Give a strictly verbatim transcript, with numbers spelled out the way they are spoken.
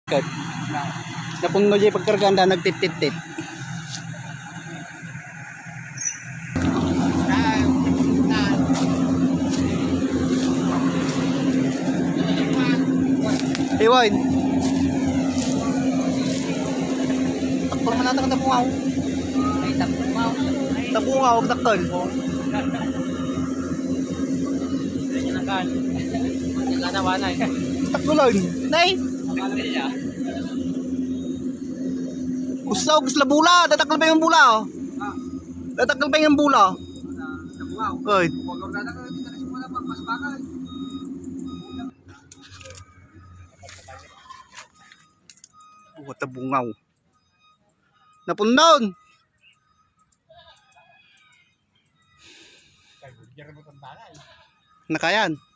Kat. Napunno di pagkarganda, nagtitittit. Iwan. Takpan man natin ang tabungaw. Ay, tabungaw. Tabungaw, agdakkel. Ganyan ang kan. Wala na, wala na. Takbulan. Nay. Gusto, gusto bula. Datakkel pa yung bula, oh. Datakkel pa yung bula. Oy. Oh, tabungaw. Napunnon. Nakayan.